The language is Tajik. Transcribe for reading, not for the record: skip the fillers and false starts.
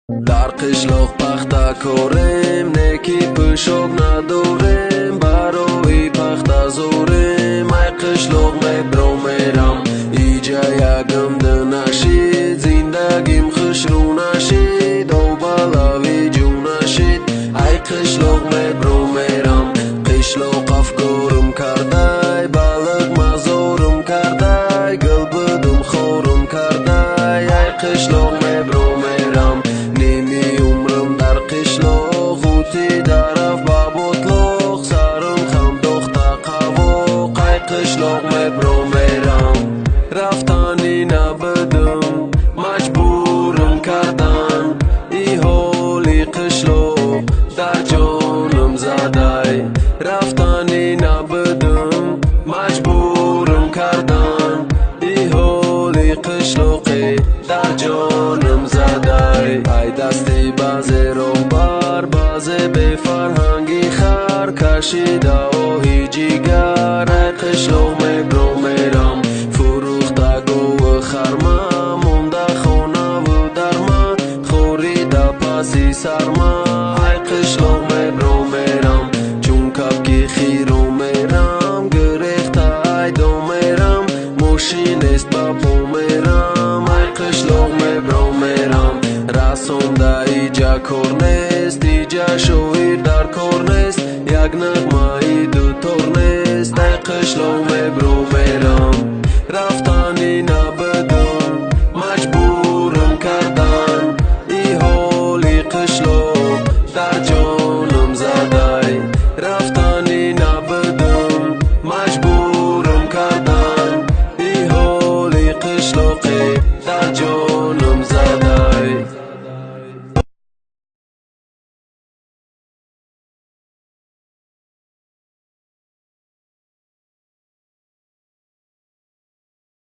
Дар қишлоқ пахта корем, не ки пӯшок надорем, барои пахта зорем. Ай қишлоқ мебро мерам, иҷа ягам динашид, зиндагим хушрӯ нашид, обалави ҷӯ нашид. Ай қишлоқ мебро мерам, қишлоқ афкорум кардай, балиқ мазорум кардай, гул будум хорум кардай. Ай қишлоқ мебро мерам, ними умрам дар қишлоқ ғутида рафт ба ботлоқ, сарам хамдохта қавоқ. Ай қишлоқ мебро мерам, рафтанӣ набудум, маҷбурам кардан, и ҳоли қишлоқ дар ҷонам задай. Рафтанӣ набудум, маҷбурам кардан, и ҳоли қишлоқе дар ҷонам задай. Ай дасти баъзе роҳбар, баъзе бефарҳанги хар, кашида оҳи ҷигар. Ай қишлоқ мебро мерам, фурӯхта гову харма, монда хонаву дарма, хорида паси сарма. Ай қишлоқ мебро мерам, чун кабки хиро мерам, гирехта айдо мерам, мошин нест, ба по мерам. Ай қишлоқ мебро мерам, расонда иҷа кор нест, иҷа шоир дар кор нест, як нағмаи дутор нест. Ай қишлоқ